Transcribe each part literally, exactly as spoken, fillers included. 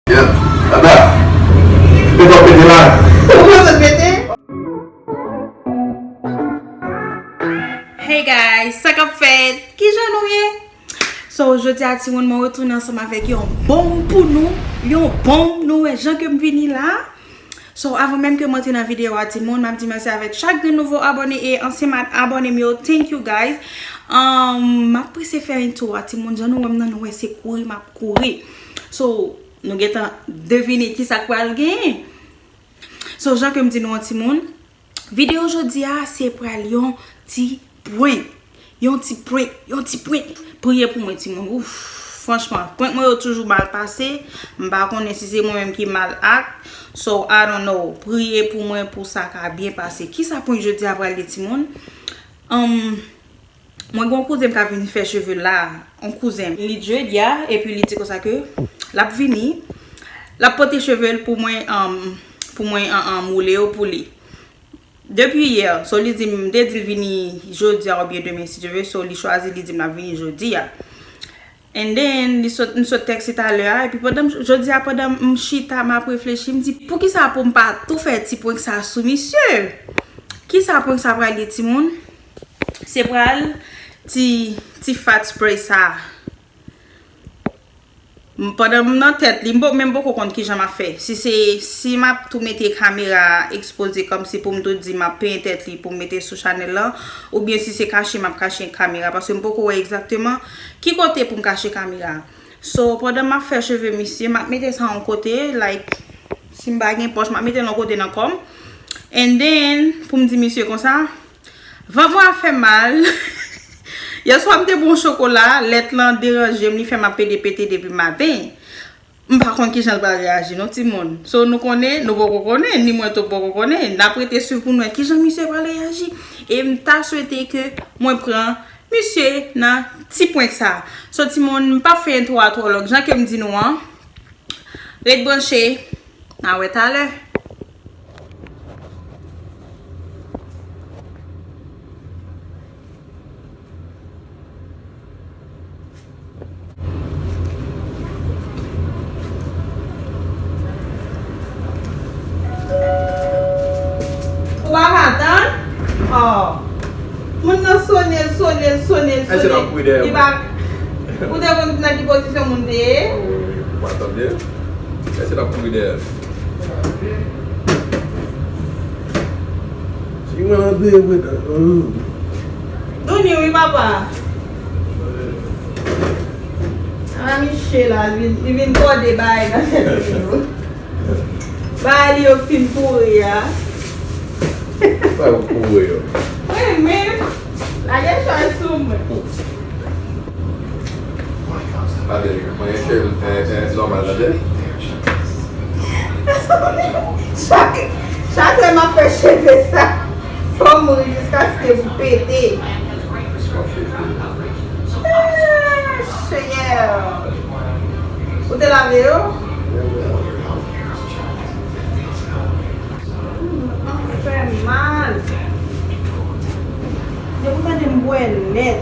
Yeah. Ada, pete w pete la. Ou panse pete? Hey guys, sa k ap fèt? Kijan nou ye? So, jodi a, timoun, mwen retounen ansanm avèk yon bonm pou nou. Yon bonm, nou wè jan ke m vini la. So, avan menm ke m antre nan videyo a, timoun, m ap di mèsi avèk chak grenn nouvo abòne e ansyen ma-, abòne m yo. Thank you, guys. Um, m ap prese fè intro a, timoun. Jan nou wè m nan, nou wè se kouri m ap kouri. So, nou gentan devine ki sa k pral genyen. So, jan ke m di nou an, timoun, videyo jodi a, se pral yon ti prank. Yon ti prank, yon ti prank. Priye pou mwen, timoun. Ouf, franchman, prank mwen yo toujou mal pase. M pa konnen si se mwen menm ki mal act. So, I don't know. Priye pou mwen pou sa ka byen pase. Kisa prank jodi a pral ye, timoun? Um, mwen gen yon kouzen m ka vin fè cheve la. Yon kouzen m. Li jodi a, epi li di konsa ke l ap vini. L ap pote cheve l pou mwen, um, pou mwen, um, um, woule yo pou li. Depi yè, so li di m, m te di l vini jodi a oubyen demen, si Dye vle, so li chwazi, li di m l ap vini jodi a. And then, li sot, m sot tèks li talè a, epi pandan m, jodi a, pandan m chita, m ap reflechi, m di, poukisa pou m pa tou fè ti prank sa sou misye? Kisa prank sa pral ye, timoun? Se pral ti, ti fat spray sa. M, pandan m nan tèt li, m po-, men m poko konn kijan m ap fè. Si se, si m ap tou mete kamera a ekspoze kòmsi pou m tou di m ap penyen tèt li pou m mete sou chanèl lan, oubyen si se kache m ap kache kamera, paske m poko wè egzakteman ki kote pou m kache kamera a. So, pandan m ap fè cheve misye, m ap mete sa yon kote, like, si m pa gen pòch, m ap mete l yon kote nan kò m. And then, pou m di misye konsa, vant mwen ap fè m mal. Yèswa m te bwè yon chokola, lèt lan deranje m, li fè m ap pede pete depi maten. M pa konn kijan l pral reyaji non, timoun. So, nou konnen, nou poko konnen, ni mwen tou poko konnen. N ap rete swiv pou n wè kijan misye pral reyaji. E m ta swete ke mwen pran misye nan ti prank sa. So, timoun, m p ap fè entwo a twò long. Jan ke m di nou an, ret branche. N a wè talè. Ou pa ka tann? Oh. Moun nan sone l, sone l, sone l, sone l. Li pa. Ou te konn nan ki pozisyon moun te ye? Ou pa tande? Èske l ap kouri dèyè l? Si mwen antre, mwen ta. Douni wi, papa. Ala Miche la, li vin, li vin kòde bagay nan tèt li yo. Bagay li yo fin pouri a. Sa yo pouri yo. Mwen menm, lage chay sou mwen. Gade, mwen cheve, eh, eh, nòmal, tande. Chak, chak lè m ap fè cheve sa, fò m ri jiskaske m pete. Ah, Senyè. Ou te lave yo? Hmm, m ap fè mal. Depi w tande m bwè lèt.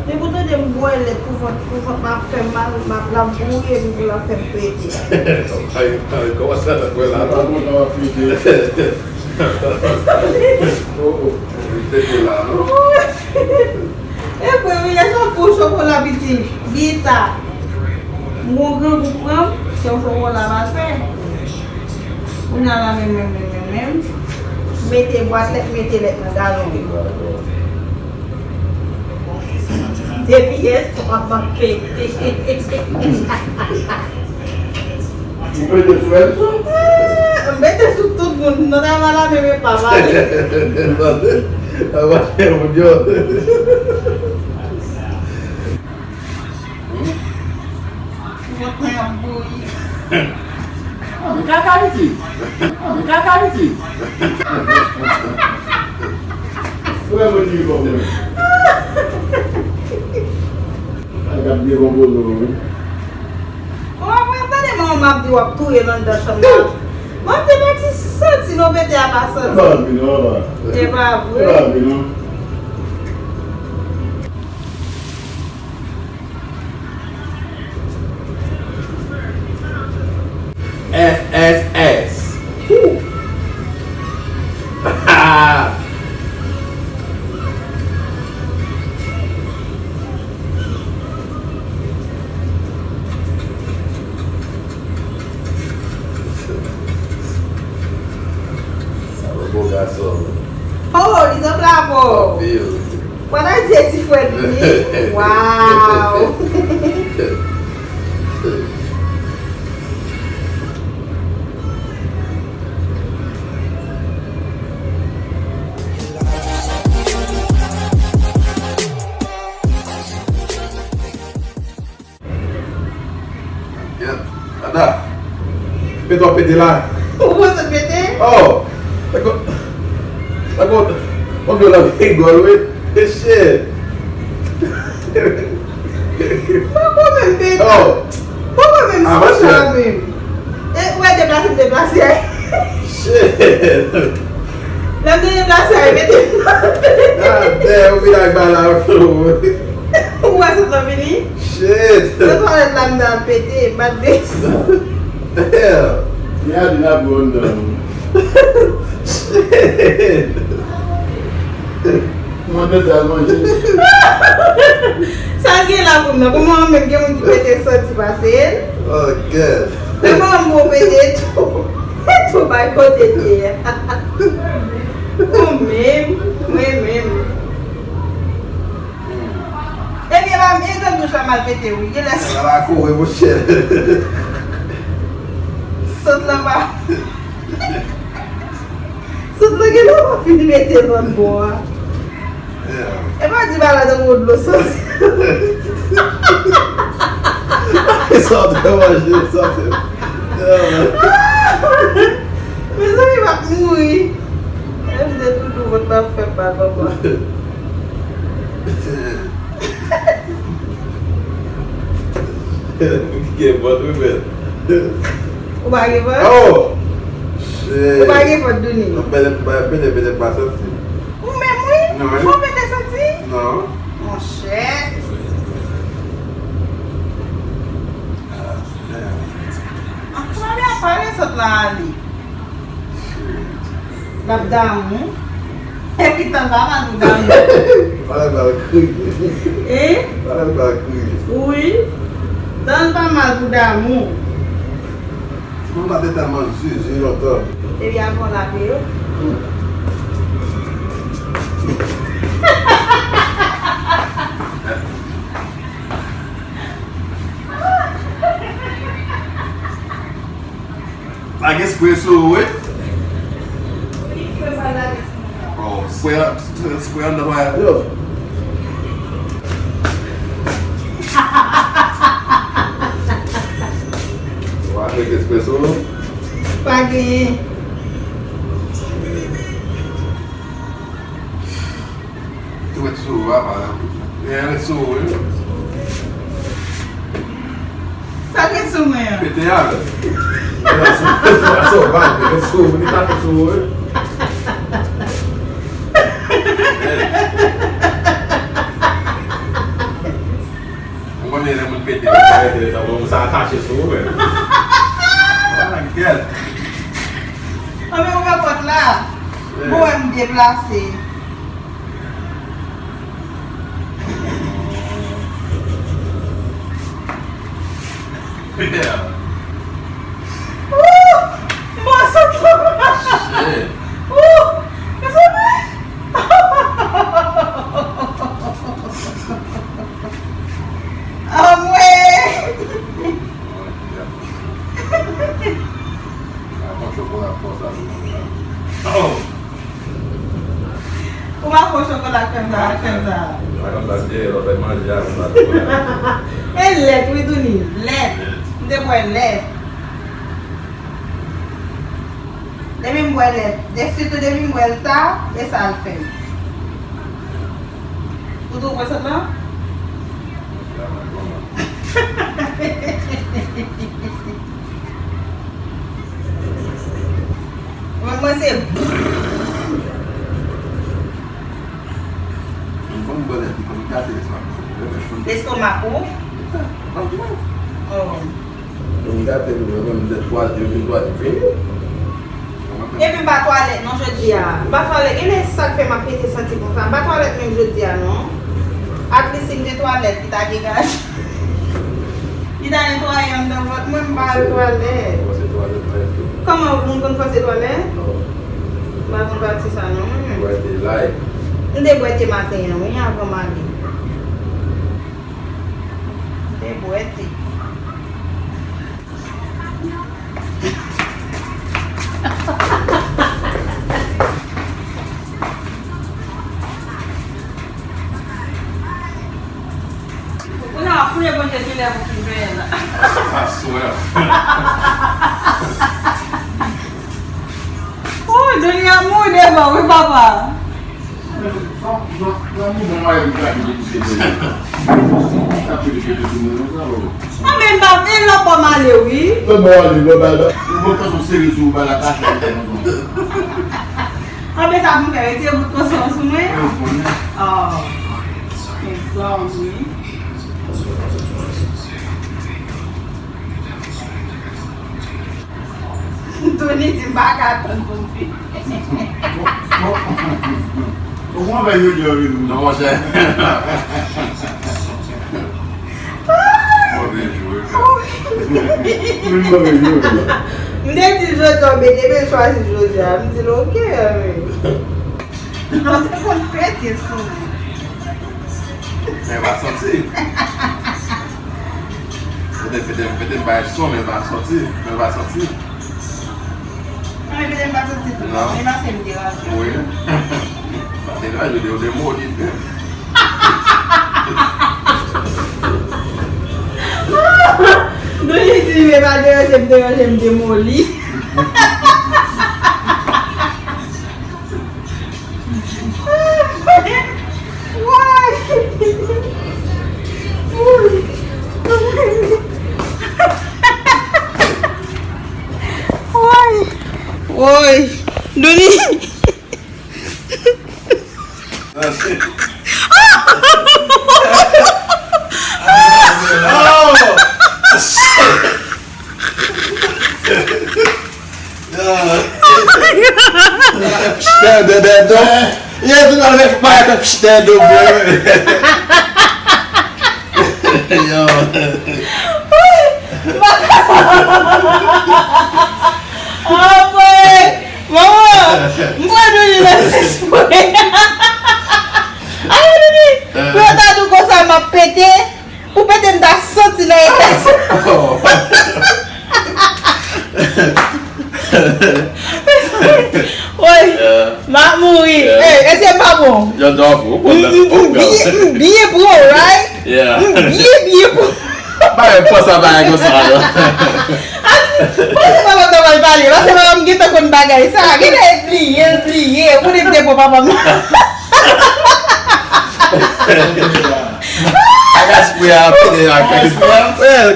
Depi w tande m bwè lèt pou vant, pou vant m ap fè mal, m ap, l ap gouye m pou l ap fè m pete. Ay, ay, kòman sa t ap fè la, non? Kòman w ap pete? Oh, oh, li pete la, non? E vre wi, lè sa pou chokola piti, bita. M gon grangou pran m, se yon chokola m al fè. Kounye a la menm, menm, menm, menm, menm. Mete bwat lèt, mete lèt nan galon. Depi yès, w ap pete. Ou pete sou Elson? Ah, m pete sou tout moun. Nou ta va la menm epa pale. Sa va fè moun yo. Vant mwen ap bouyi. Ah, men kaka li di. Ah, men kaka li di. Frè mwen ki bon mwen. Ay, gad byen bon bozo, wi. Bon, apre, tande manman m ap di w ap touye l anndan chanm nan. Bon, m te pati santi non pete a pa santi. E pa vre non. E pa vre. E pa vre non. Ala je ti frè li ye. Waw. Gad, Ada. Pete w ap pete la. Ou panse l pete? Oh! Tankou, tankou, tankou w nan rigòl, wi. Shit! Poko menm pete. Oh! Poko menm sou sa menm. E, ou wè deplase m deplase. Shit! Lè m te deplase a, e pete. God damn, ou vin ak bagay la. Ou wè sot lan vini? Shit! Nan twalèt la m ta pete, bat de. Damn! Shit! Mwen te al manje. Sa l gen la pou m nan? Kòman menm gen moun ki pete santi pase l? Oh, God. Kòman m bon pete tou? Tou bay kote l ye. Ou menm, mwen menm. Ebyen, la, e grann douch la mal pete, wi. Genlè. Ala kore, monchè. Sot lan pa. Sot lan genlè pa fin mete lòt bò a. Yeah. E pa di bagay la tankou dlo soti. Sa w te manje, sa w te. Yeah. Mezanmi, m ap mouri. Lè m te doudou, vant m ap fè mal, papa. Gen vant, wi, men. Ou pa gen vant? Oh! Shit. Ou pa gen vant, Douni? Non, pete, pete, pete pa santi. Ou menm, wi? Non, wi. Fò pete santi? Non. Monchè. Ah, damn. An, kòman pale sot la ale? L ap damou. Epi tann pa mal pou damou. Pale mal kriye. Hein? Pale mal kriye. Wi. Tann pa mal pou damou. Ti fanm la te tèlman zuzu lontan. Epi avan l ap yo. Lage spre sou ou, wi. Oh, spre a, spre a nan vwayaj yo. Ou pa mete spre sou ou? Pa genyen. Tou ret sou ou, apa. Ret sou ou, wi. Sa k ret sou mwen an? Pete a, men. Sa w pa ret sou ou, li pa ret sou ou, wi. Ou konnen lè moun pete, sa bon, sa atache sou ou, men. Ah, gèt. Anben, ouvè pòt la. Bon, m deplase. Yeah. Ooh! Mwen santi. Shit. Ooh! Mezanmi! Anmwey! Ou pa fè chokola ak fèm sa, ak fèm sa. E lèt, wi, Douni, lèt. M te bwè lèt. Depi m bwè lèt, de, sitou depi m bwè l ta, e sa l fè m. Ou tou pran sot lan? Mwen, mwen se. Mwen konn bwè lèt, li konn gate lestomak mwen. Lestomak ou? Oh. Mwen gate li, mwen menm de twa, de vin twa, li fini. Epi m pa twalèt non jodi a. M pa twalèt. Genlè sa k fè m ap pete santi konsa. M pa twalèt menm jodi a non. At least si m te twalèt, li ta degaje. Li ta netwaye anndan vant mwen, m pa al twalèt. Fòse twalèt la eske? Kòman moun konn fòse twalèt? Non. M pa konn pati sa non mwen menm. Wè, te like. M te bwè te maten an, wi, avan m ale. M te bwè te. Ou nan ap priye Bondye ki lè pou fin benyen la. Aswè. Woy, Doni ap mouri devan, wi, papa. An, men, m pa vle lòt bò m ale, wi. Lòt bò ale, lòt bò ale. Ou bon, tankou seri sou ou, ba la kache. An, men sa pou m fè, retire bout konsa sou mwen. Oh, mezanmi. Tony di m pa ka tann pou m fini. Ou konn fè jodi an vin ou non, monchè. Move jou, wi. M te di jodi an, mete men chwazi jodi a. M di l oke, wi. Non, se konn pete sou mwen. Men pa santi. Pete, pete, pete bay son, men pa santi. Men pa santi. Mwen pete m pa santi tou. Non. Men pa se m deranje. Wi. Pa deranje, ou demoli. Doni di, men pa deranje, m deranje, m demoli. Woy! Woy! Doni! Pshtè dèdè do. Yo, tout moun fè pare fè pshtè do, bro. Yo. Anmwey! Manman! M kwè nou li nan sispann. Ayo, Doni! Pou yo ta di w konsa, m ap pete. Pou pete m ta santi nan eta sa. Woy, m ap mouri. Ey, èske m pa bon? M byen, m byen pran, right? M byen, byen pran. Bagay, pran sa bagay konsa, non. Pase papa m nan mal pale, pase papa m gentan konn bagay sa. Genlè l bliye, l bliye. Ou konnen m te pran papa m. Ak espri a pete ak kèk,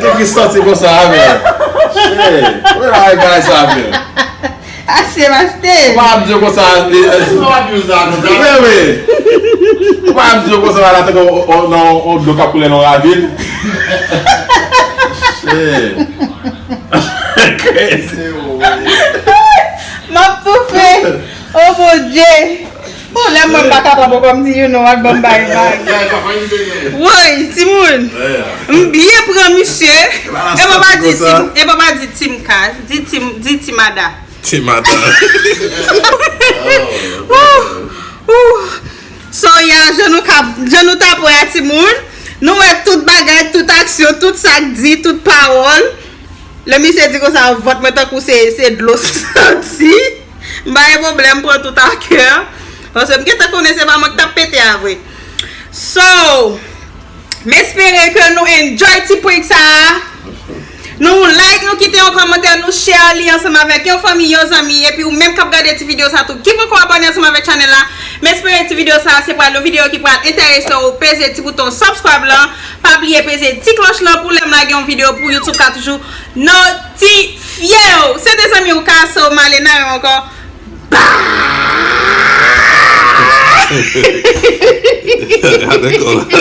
kèk ki santi konsa, men. Shit. Wè bagay sa, men. Achte m achte. Ou pa ap di yo konsa, li. Ou pa ap di yo konsa, la tankou nan yon dlo k ap koule nan yon ravin. Shit. Crazy. M ap toufe. Oh Bondye. Bon, lè mwen m pa kapab ankò, m di, you know what, ban m bay vag. Woy, timoun. M byen pran misye. E papa di Tim, e papa di Tim Kaz, di Tim, di Tim Ada. Ti madan. Ooh, ooh. So, ya, jan nou ka, jan nou t ap wè a, timoun, nou wè tout bagay, tout aksyon, tout sa k di, tout pawòl. Lè misye di konsa, vant mwen tankou se, se dlo santi. M pa gen pwoblèm, m pran tout a kè. Paske m gentan konnen se pa mwen k t ap pete a vre. So, m espere ke nou enjoy ti prank sa a. Nou like, nou kite yon kòmantè, nou share li ansanm avèk yon fanmi, yon zanmi, epi ou menm k ap gade ti videyo sa tou, ki poko abòne ansanm avèk chanèl la, m espere ti videyo sa se pral yon videyo ki pral enterese w, peze ti bouton subscribe lan, pa bliye peze ti klòch lan pou lè m lage yon videyo pou YouTube ka toujou notifye w. Se te zanmi w Kaso Malena yo ankò. Bye! Avèk kò la.